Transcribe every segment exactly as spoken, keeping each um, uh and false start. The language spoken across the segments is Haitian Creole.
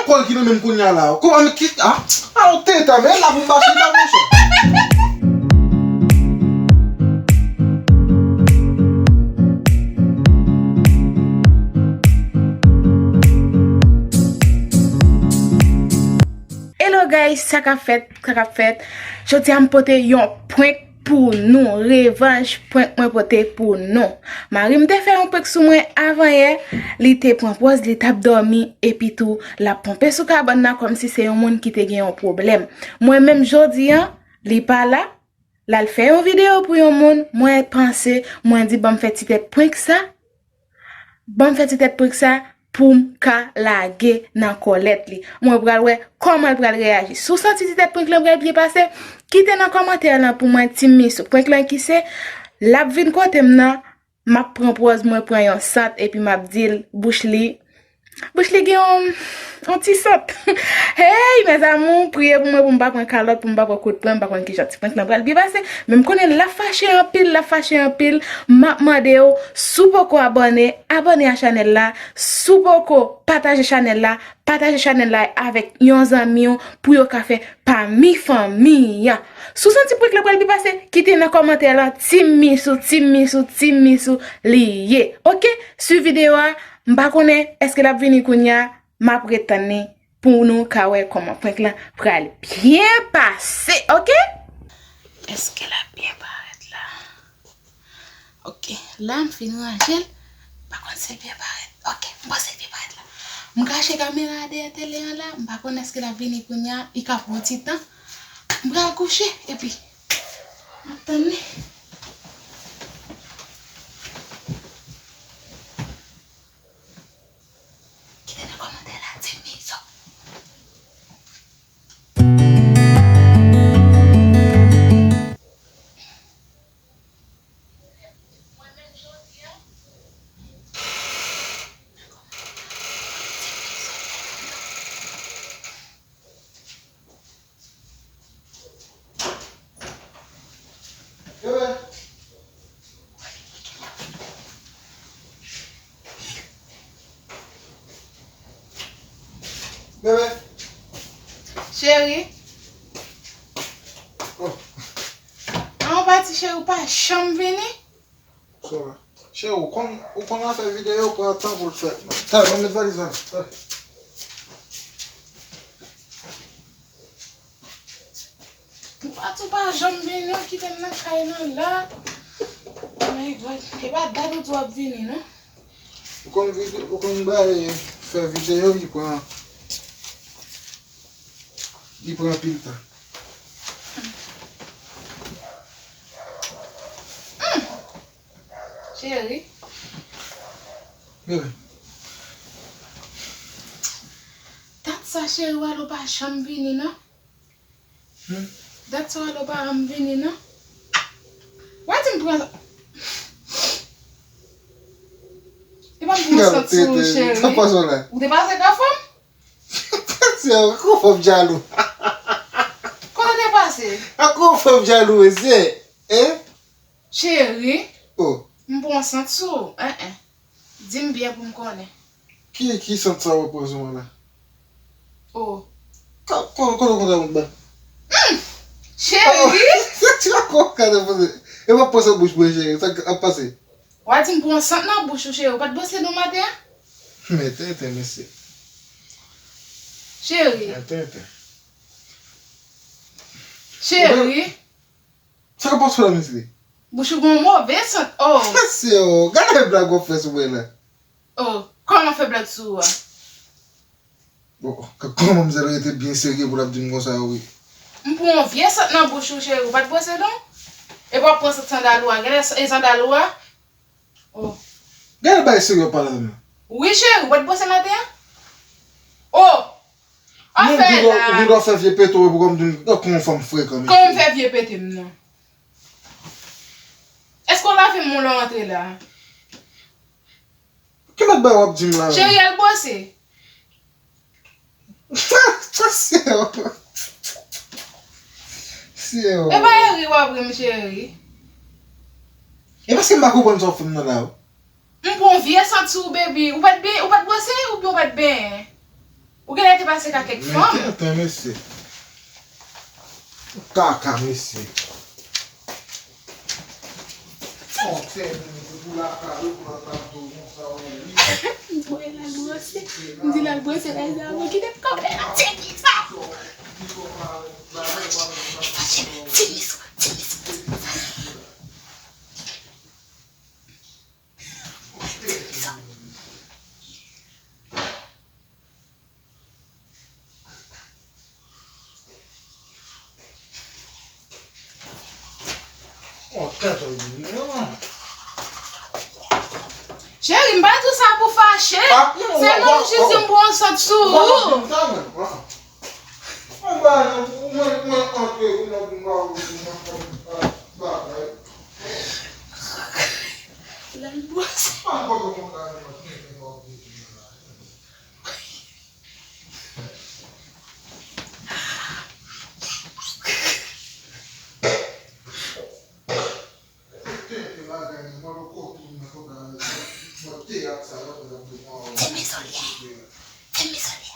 Pòl ki nan menm kounye a la. Kòman ki, ah, ah, ou teta, men la pou m ba chita, monchè. Hello guys, sa k ap fèt, sa k ap fèt? Jodi a m pote yon prank pou nou, revanj prank mwen pote pou nou. Mari m te fè yon prank sou mwen avan yè, li te pran pòz, li t ap dòmi, epi tou l ap ponpe sou kabann nan kòmsi se yon moun ki te gen yon pwoblèm. Mwen menm jodi a, li pa la, l al fè yon videyo pou yon moun, mwen panse, mwen di ban m fè ti tèt prank sa, ban m fè ti tèt prank sa pou m ka lage nan kòlèt li. Mwen pral wè kòman l pral reyaji. Si w santi ti tèt prank lan pral byen pase, kite nan kòmantè lan pou mwen ti misou. Prank lan ki se, l ap vin kote m nan, m ap pran pòz mwen pran yon sant epi m ap di l bouch li, bouch li gen yon, yon ti sant. Hey, mes amours, priye pou mwen pou m pa pran kalòt, pou m pa pran kout pwen, m pa konn kijan ti prank lan pral byen pase. Men m konnen l ap fache anpil, l ap fache anpil. M ap mande w, si w poko abòne, abòne a chanèl la. Si w poko pataje chanèl la, pataje chanèl la avèk yon zanmi w pou yo ka fè pami fanmi an. Si w santi prank lan pral byen pase, kite nan kòmantè lan, ti misou, ti misou, ti misou li ye. Oke? Swiv videyo a, m pa konnen èske l ap vini kounye a, m ap ret tann li pou nou ka wè kòman prank lan pral byen pase, oke? Èske l ap byen parèt la? Oke, la m fin ranje l. M pa konn si l byen parèt. Oke, m panse l byen parèt la. M kache kamera a dèyè tele an la. M pa konn èske l ap vini kounye a. Li ka pran yon ti tan. M pral kouche, epi m ap tann li. Kite nan kòmantè la, di m sa. Bebe. Bebe. Cheri. Oh. An w pati cheri, ou pa janm vini? Sa va. Cheri, ou konn, ou konn afè videyo pran tan pou l fèt, non. Talè, mwen met valiz la. Talè. Ou pa tou pa janm vini, ou kite m nan kay nan la. Oh my God. E pa dat ou di w ap vini, non? Ou konn vide-, ou konn bay fè videyo, li pran, li pran anpil tan. Cheri. Bebe. Dat sa, cheri, w ale w pa janm vini, non? Hmm? Dat sa, w ale w pa janm vini, non? W a di m pran. E pa m pran sant sou ou, cheri. Sa pase w la? Ou te pase Kafou? Pase, ankò fanm jalou. Kote w te pase? Ankò fanm jalou, mesye. Hein? Cheri, oh, m pran sant sou ou. Hein, hein. Di m byen pou m konnen. Ki, ki sant sa w ap pran sou mwen la? Oh. Ka-, ko-, kote w konn sa mwen ba? Hmm! Cheri! Ti la ko ka de poze. E w ap pran sant bouch mwen, cheri. Sa k ap pase? W a di m pran sant nan bouch ou, cheri. Ou pa t bwose dan w maten an? Men tenten, mesye. Cheri. Men tenten. Cheri. Sa k ap pase la, mesye? Bouch ou gen yon move sant. Oh. Mesye, oh, gade blag w ap fè sou mwen la. Oh, kòman fè blag sou ou a? Bon, k-, kòman manmzèl rete byen serye pou l ap di m konsa, wi. M pran yon vye sant nan bouch ou, cheri, ou pa t bwose dan w? Epi w ap pran sant sandal ou a, gade e sandal ou a. Oh. Gade bagay serye w ap pale la, non. Wi, cheri, ou pa t bwose maten an? Oh! Afè la. Ou gen dwa fè vye pete w epi w ap di m, oh, kòman fanm frekan, mesye. Kòman m fè vye pete m nan? Èske w lave men w lè w antre la? Ki lòt bagay w ap di m la menm? Cheri, al bwose. Sa, sa, se yo. Se yo. E pa ri w ap ri m, cheri. E paske m pa konprann sa w ap fè m nan la, wi. M pran vye sant sou ou, baby. Ou pa t ben-, ou pa t bwose oubyen ou pa t benyen? Ou genlè te pase ka kèk fanm. Men tenten, mesye. Kaka, mesye. Bon, tenten, mesye, pou lakay ou, pou lakay ou, konsa, ou wi. M voye l al bwose. M di l al bwose, lè sa, mwen kite m kanpe la, tcheke sa. Li fache, ti misou, ti misou. Cheri, m pa di w sa pou fache. Sèlman m jis di m pran yon sant sou ou. Lè l bwose. Ti mizolyè. Ti mizolyè.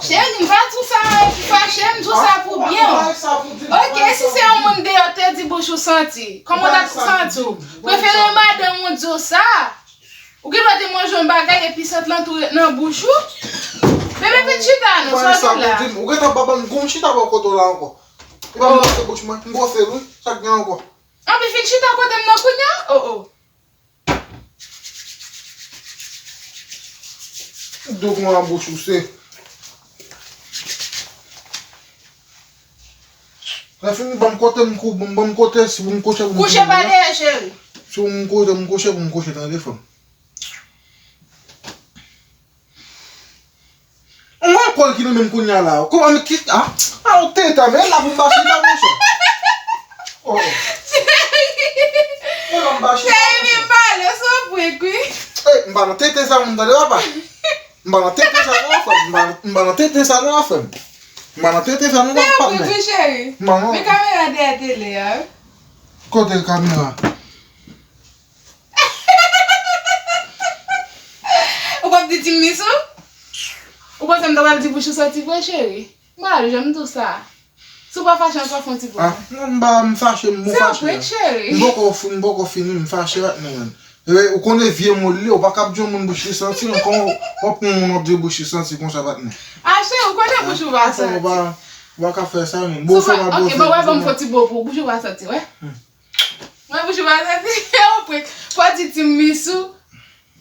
Cheri, m pa di w sa, fache, m di w sa pou byen w. Ok, si se yon moun deyò te di bouch ou santi, kòman w t ap santi w? Prefere madanm ou di w sa. Ou gen dwa te manje yon bagay epi sant lan tou ret nan bouch ou. Bebe, vin chita non, sa w di la. Ou gentan pa ban m gou, m chita bò kote w la ankò. Epa m bwose bouch mwen, m bwose l wi, sa k gen ankò? Anpi vin chita kote m nan kounye a, o o. Dou mwen an bouch ou se. Lè fini, ban m kote m kou, ban m, ban m kote, si pou m kouche, pou m kouche pa dèyè, cheri. Si pou m kote, m kouche, pou m kouche, tande fanm. Mwen kòl ki nan menm kounye a la. Kòman ki, a, a, ou teta, men la pou m ba chita, monchè. Oh. Men la m ba chita, monchè. Cheri, vin pale, se yon prank, wi. Ey, m pa nan tete sa, moun tande papa. M pa nan tete sa non, frè m. M pa, m pa nan tete sa non, frè m. M pa nan tete sa non, patnè. Se yon prank, wi, cheri. M pa nan. Men kamera dèyè tele a, wi. Kote kamera? Ou p ap di ti misou? Ou panse m ta pral di bouch ou santi vre, cheri? M pa janm di w sa. Si w pa fache ankò, fè yon ti prank. Ah, non, m pa, m fache, m bon fache. Se yon prank, cheri. M poko fin, m poko fini, m fache ak nou menm. E, ou konnen vye mo li, ou pa kab di yon moun bouch li santi, ankò w ap pran yon moun w ap di bouch li santi konsa, patnè. Ah, cheri, ou konnen bouch ou pa santi. Ou pa, ou pa ka fè sa, non. Bon, fè m ap bon, ok, bon, wè, ban m fè yon ti bo pou ou, bouch ou pa santi, wè. Hmm. Mwen bouch ou pa santi, se yon prank. Fò w di ti misou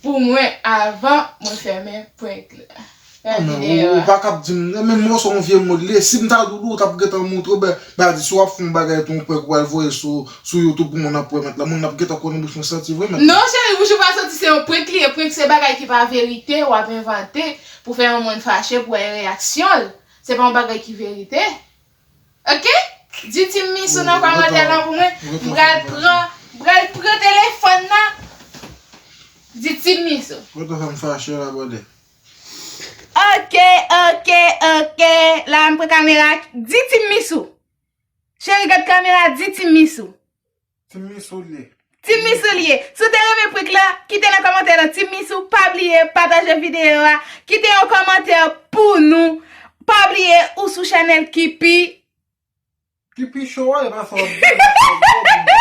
pou mwen avan mwen fèmen prank la. Fè videyo a. Ou pa kab di m, men mo sa yon vye mo li ye. Si m ta di w, ou t ap gentan montre w, ben, ben, di si w ap fè yon bagay, yon prank, ou al voye sou, sou YouTube pou moun ap wè mèt la. Moun ap gentan konnen bouch mwen santi vre mèt la. Non, cheri, bouch ou pa santi se yon prank li ye. Prank se bagay ki pa verite, w ap envante pou fè yon moun fache, pou wè reyaksyon l. Se pa yon bagay ki verite. Ok? Di ti misou nan kòmantè lan pou mwen. M pral pran, m pral pran telefòn nan. Di ti misou. Ou te fè m fache la, brother. Ok, ok, ok. La, m pran kamera. Di ti misou. Cheri, gad kamera, di ti misou. Ti misou li ye. Ti misou li ye. Si w te renmen prank la, kite nan kòmantè lan ti misou. Pa bliye pataje videyo a. Kite yon kòmantè pou nou. Pa bliye ou sou chanèl Kipi. Kipi show a, e pa sa w ap di, e pa sa w ap di.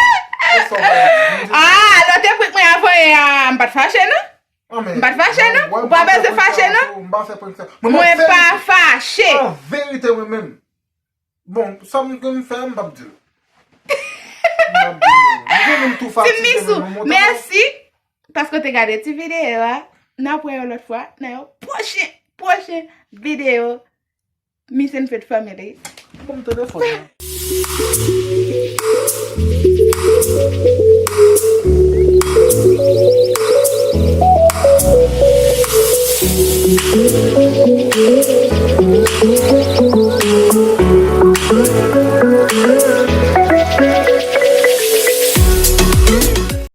Ah, lè w te prank mwen avan yè a, m pa t fache non. M pa t fache non. Ou pa bezwen fache non. Mwen pa fache. An verite mwen menm. Bon, sa m gen m fè, m p ap di l. M p ap di l. M gen menm tou fatige menm, mèsi paske w te gade ti videyo a. N ap wè yon lòt fwa nan yon pwochen, pwochen videyo. Miss and Fit Family. Ban m telefòn nan.